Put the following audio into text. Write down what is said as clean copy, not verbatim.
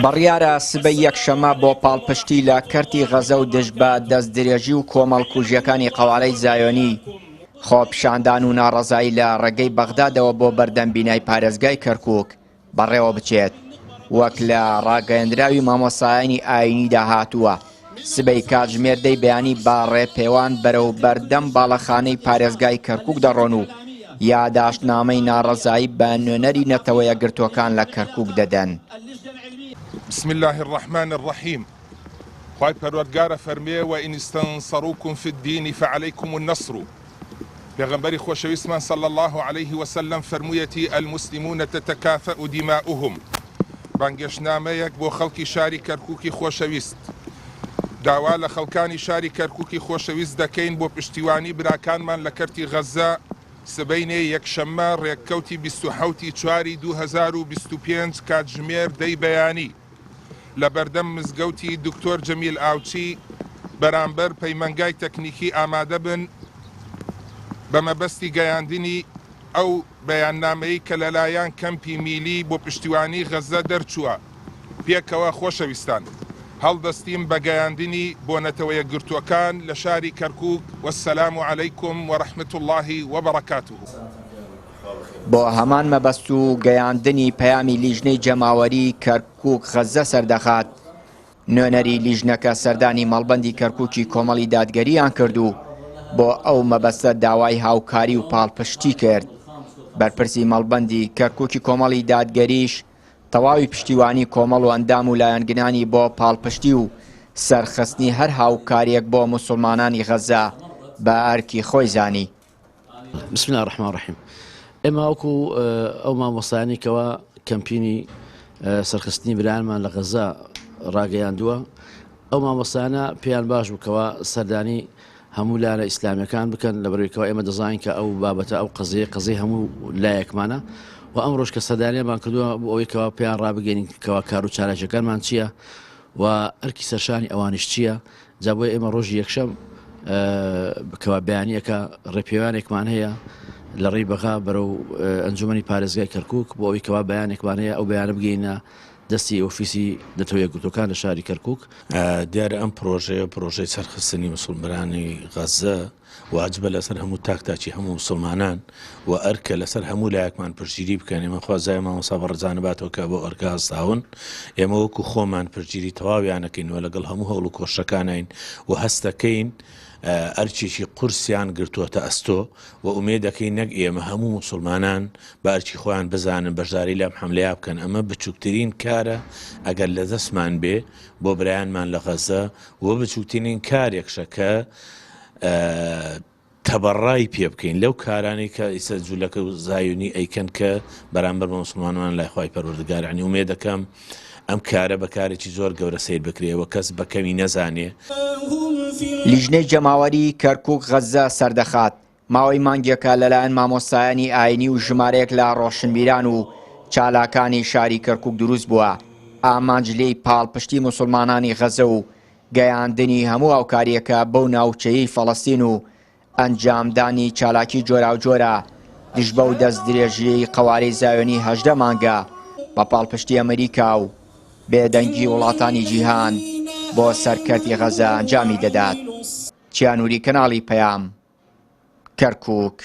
بڕیارە سبەی یەکشەممە بۆ پاڵپشتی لە کەرتی غەزە و دژ بە دەستدرێژی و کۆمەڵکوژییەکانی قەوارەی زایۆنی، خۆپیشاندان و ناڕەزایی لە ڕێگەی بەغدادەوە بۆ بەردەم بینای پارێزگای کەرکووک بەڕێوەبچێت. وەک لە ڕاگەیەندراوی مامۆستایانی ئایینیدا هاتووە، سبەی کاتژمێر دەی بەیانی بە ڕێپێوان بەرەو بەردەم باڵەخانەی پارێزگای کەرکوک دەڕۆن و یاداشتنامەی ناڕەزایی بە نوێنەری نەتەوە یەکگرتووەکان لە کەرکوک دەدەن. بسم اللە الرحمن الرحیم خوای پەروەردگار ئەفەرموێ، وان استنصروکم فی الدین فعلیکم النصر، پێغەمبەری خۆشەویستمان صلی اللە علیه وسلم فەرموویەتی، المسلمون تتکافأ دماؤهم، بانگێشتنامەیەک بۆ خەڵکی شاری کەرکوکی خۆشەویست داوا لە خەڵکانی شاری کەرکوکی خۆشەویست دەکەین بۆ پشتیوانی براکانمان لە کەرتی غەززە سبەینێ یەکشەممە ڕێککەوتی 27 ی چواری 2025 کاتژمێر دەی بەیانی لە بەردەم مزگەوتی دکتۆر جەمیل ئاوچی بەرامبەر پەیمانگای تەکنیکی ئامادەبن بە مەبەستی گەیاندنی ئەو بەیاننامەی کە لەلایەن کەمپی میلی بۆ پشتیوانی غەززە دەرچووە پێکەوە خۆشەویستان هەڵدەستیم بە گەیاندنی بۆ نەتەوە یەکگرتووەکان لە شاری کەرکوک والسلام علیکم ورحمة اللە وبرکاته. بۆ هەمان مەبەست و گەیاندنی پەیامی لیژنەی جەماوەریی کەرکووک غەززە سەردەخات، نوێنەری لیژنەکە سەردانی مەڵبەندی کەرکووکی کۆمەڵی دادگەرییان کرد و بۆ ئەو مەبەستە داوای هاوکاری و پاڵپشتی کرد. بەرپرسی مەڵبەندی کەرکووکی کۆمەڵی دادگەریش تەواوی پشتیوانی کۆمەڵ و ئەندام و لایەنگرانی بۆ پاڵپشتی و سەرخستنی هەر هاوکارییەک بۆ موسڵمانانی غەززە بە ئەرکی خۆی زانی. بسم الله الرحمن الرحیم ئێمە وەکو ئەو مامۆستایانی کەوا کەمپینی سەرخستنی برایانمان لە غەزە ڕاگەیاندووە ئەو مامۆستایانە پێیان باش بوو کەوا سەردانی هەموو لایەنە ئیسلامیەکان بکەن لە بەرویکەوە ئێمە دەزانین کە ئەو بابەتە ئەو قەزیە قەزیەی هەموو لایەکمانە و ئەمڕۆش کە سەردانیمان کردووە بۆ ئەوەی کەوا پێیان ڕابگەین کەوا کار و چالاکیەکانمان چییە و ئەرکی سەرشانی ئەوانیش چییە جا بۆیە ئێمە ڕۆژی یەکشەم کەوا بەیانیەکە ڕێپێوانێکمان هەیە لە ڕێی بەغا بەرەو ئەنجومەنی پارێزگای کەرکک بۆ ئەوەی کەوا بەیانێکمان هەیە ئەو بەیانە بگەینە دەستی ئۆفیسی نەتەوە یەکگرتووەکان لە شاری کەرکک. دیارە ئەم پرۆژەیە پرۆژەی سەرخستنی موسڵمرانی غەززە واجبە لەسەر هەموو تاک تاکی هەموو موسڵمانان و ئەرکە لەسەر هەموو لایەکمان پشتگیری بکەن ئێمە خوا زای مامۆستا بەڕێزانە باتەوە کە بۆ ئەرکە هەستاون ئێمە وەکو خۆمان پشتگیری تەواویانەکەین و لەگەڵ هەموو هەوڵ و کۆشەکانین و هەستەکەین ئەرکێکی قورسیان گرتووەتە ئەستۆ و ئومێدەکەین نەک ئێمە هەموو موسڵمانان بە ئەرکی خۆیان بزانن بەشداری لەم حەملەیە بکەن ئەمە بچووکترین کارە ئەگەر لە دەستمان بێ بۆ برایانمان لە غەزە و بچووکترین کارێکشە کە تەبەڕای پێ بکەین لەو کارانەی کە ئیسە جولەکە و زایونی ئەیکەن کە بەرامبەر بە موسڵمانان لای خوای پەروەردگار یعنی ئومێد دەکەم ئەم کارە بە کارێکی زۆر گەورە سەیر بکرێ و کەس بە کەمی نەزانێ. لیژنەی جەماوەری کەرکوک غەززە سەردەخات، ماوەی مانگێکە لەلایەن مامۆستایانی ئاینی و ژمارەیەک لە ڕۆشنبیران و چالاکانی شاری کەرکوک دروست بووە، ئامانج لێی پاڵپشتی موسڵمانانی غەززە و گەیاندنی هەموو هاوکارییەکە بەو ناوچەیەی فەڵەستین و ئەنجامدانی چالاکی جۆراوجۆرە دژ بەو دەستدرێژییەی قەوارەی زایۆنی 18 مانگە بە پاڵپشتی ئەمریکا و بێدەنگی وڵاتانی جیهان بۆ سەر کەرتی غەزە ئەنجامی دەدات. چیانوری کەناڵی پەیام، کەرکوک.